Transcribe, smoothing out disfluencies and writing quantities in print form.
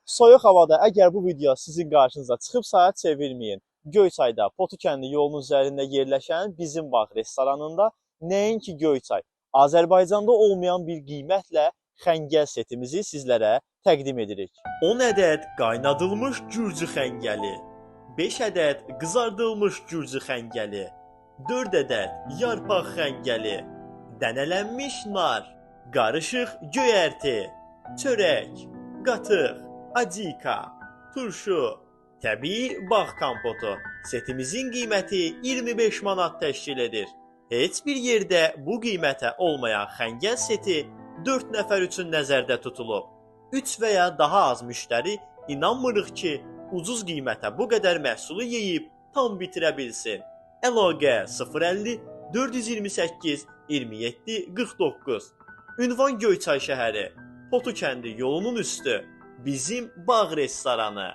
Soyuq havada əgər bu video sizin qarşınıza çıxıbsa, çevirməyin. Göyçayda Potu kəndi yolunun üzərində yerləşən Bizim Bağ restoranında nəinki Göyçay, Azərbaycanda olmayan bir qiymətlə xəngəl setimizi sizlərə təqdim edirik. 10 ədəd qaynadılmış gürcü xəngəli, 5 ədəd qızardılmış gürcü xəngəli, 4 ədəd yarpaq xəngəli, dənələnmiş nar, qarışıq göyərti, çörək, qatıq, acika, turşu, təbii bağ kompotu. Setimizin qiyməti 25 manat təşkil edir. Heç bir yerdə bu qiymətə olmayan xəngəl seti 4 nəfər üçün nəzərdə tutulub. 3 və ya daha az müştəri inanmırıq ki, ucuz qiymətə bu qədər məhsulu yeyib tam bitirə bilsin. Əlaqə 050 428 27 49. Ünvan Göyçay şəhəri, Potu kəndi yolunun üstü. Bizim Bağ restoranı.